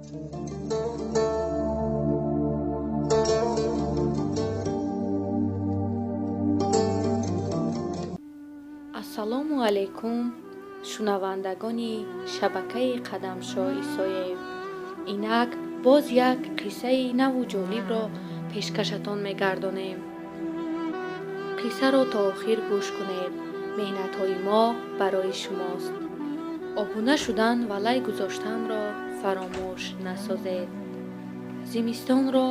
Ассалому алайкум, шунавандагони шабакаи Қадамшоҳ Исоев. Инак боз як қиссаи наву ҷолибро пешкашатон мегардонем. Қиссаро то охир гӯш кунед. Меҳнатҳои мо барои шумост. Обуна шудан ва лайк гузоштанро фаромӯш насозед. Зимистонро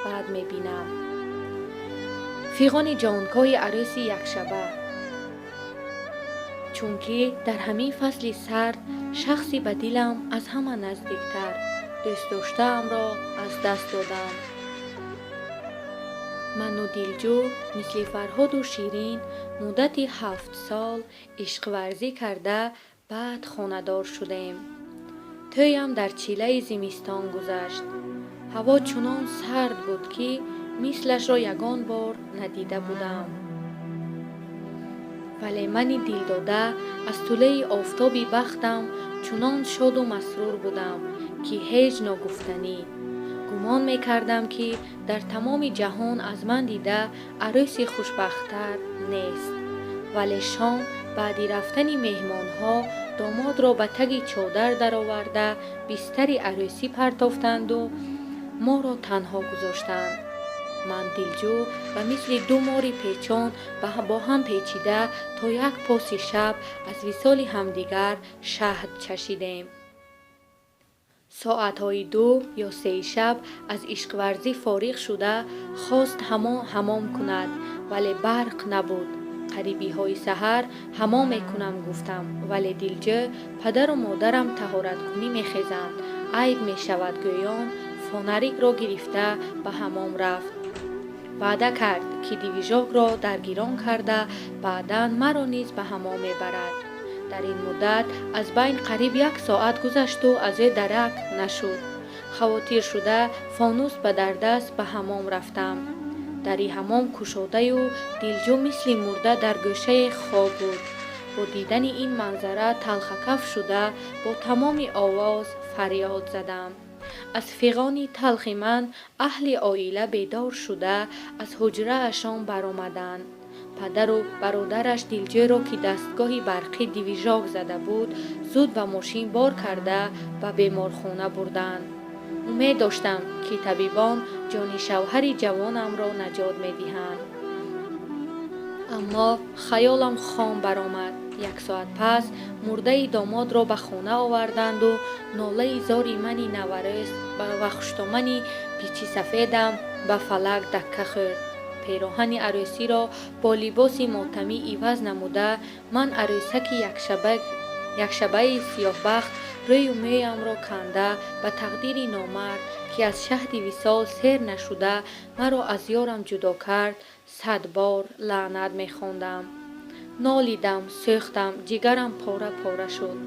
баъд мебинам. Фиғони ҷонкоҳи арӯси якшаба. Чунки дар ҳамин фасли сард шахси ба дилам аз ҳама наздиктар, дӯстдоштаамро аз даст додам. Ману Дилҷӯ мисли Фарҳоду Ширин муддати 7 сол ишқварзӣ карда, баъд хонадор шудем. Тӯям дар чилаи зимистон гузашт. Ҳаво чунон сард буд, ки мислашро ягон бор надида будам. Вале мани дилдода аз тулӯи офтоби бахтам чунон шоду масрур будам, ки ҳеҷ ногуфтанӣ. Гумон мекардам, ки дар тамоми ҷаҳон аз ман дида арӯси хушбахттар нест. Вале шом баъди рафтани меҳмонҳо домодро ба таги чодар дароварда, бистари арӯсӣ партофтанду моро танҳо гузоштанд. Ман Дилҷӯ ба мисли ду мори печон бо ҳам печида то як поси шаб аз висоли ҳамдигар шаҳд чашидем. Соатҳои 2 ё 3 шаб аз ишқварзӣ фориғ шуда, хост ҳамом кунад, вале барқ набуд. Қарибиҳои саҳар ҳамом мекунам гуфтам, вале Дилҷӯ падару модарам таҳораткунӣ мехезанд, айб мешавад гӯён, фонарикро гирифта ба ҳамом рафт. Ваъда кард, ки движокро даргирон карда, баъдан маро низ ба ҳамом мебарад. Дар ин муддат аз байн қариб як соат гузашту аз ӯ дарак нашуд. Хавотир шуда, фонус ба дар даст ба ҳамом рафтам. Дари ҳамом кушодаю Дилҷӯ мисли мурда дар гӯшае хоб буд. Бо дидани ин манзара талхакаф шуда, бо тамоми овоз фарёд задам. Аз фиғони талхи ман аҳли оила бедор шуда, аз ҳуҷраашон баромаданд. Падару бародараш Дилҷӯро, ки дастгоҳи барқӣ движок зада буд, зуд ба мошин бор карда, ба беморхона бурданд. Умед доштам, ки табибон ҷони шавҳари ҷавонамро наҷот медиҳанд. Аммо хаёлам хом баромад. Як соат пас мурдаи домодро ба хона оварданду нолаи зори мани наварӯс ва хуштомани пичисафедам ба фалак дакка хӯрд. Пероҳани арӯсиро бо либоси мотамӣ иваз намуда, ман арӯсаки якшабаи сиёҳбахт рӯю мӯямро канда, ба тақдири номард, ки аз шаҳди висол сер нашуда маро аз ёрам ҷудо кард, сад бор лаънат мехондам. Нолидам, сӯхтам, ҷигарам пора пора шуд,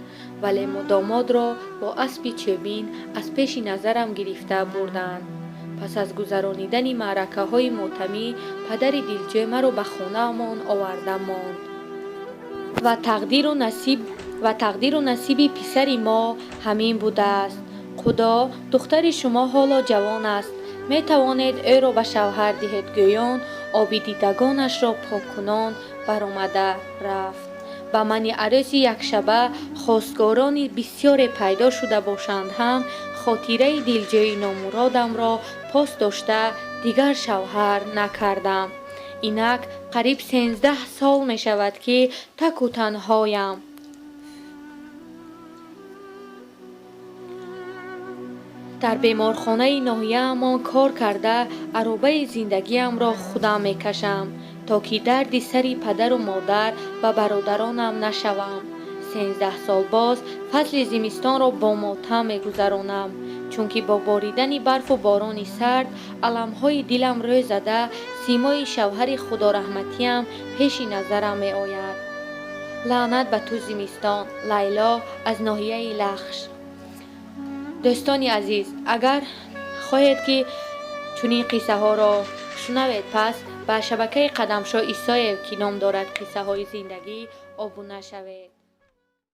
вале домодро бо аспи чӯбин аз пеши назарам гирифта бурданд. Пас аз гузаронидани маъракаҳои мотамӣ падари Дилҷӯ маро ба хонаамон оварда монд. Ва тақдиру насиби писари мо ҳамин будааст. Худо, духтари шумо ҳоло ҷавон аст, метавонед ӯро ба шавҳар диҳед гӯён, оби дидагонашро поккунон баромада рафт. Ба мани арӯси якшаба хостгорони бисёре пайдо шуда бошанд ҳам, хотираи Дилҷӯи номуродамро пос дошта, дигар шавҳар накардам. Инак қариб 13 сол мешавад, ки таку танҳоям. Дар беморхонаи ноҳияамон кор карда, аробаи зиндагиамро худам мекашам, то ки дарди сари падару модар ва бародаронам нашавам. 13 сол боз фасли зимистонро бо мотам мегузаронам, чунки бо боридани барфу борони сард аламҳои дилам рӯ зада, симои шавҳари худораҳматиам пеши назарам меояд. Лаънат ба ту, зимистон! Лайло аз ноҳияи Лахш. Дӯстони азиз, агар хоҳед, ки чунин қиссаҳоро шунавед, пас ба шабакаи Қадамшоҳ Исоев, ки ном дорад Қиссаҳои зиндагӣ, обуна шавед.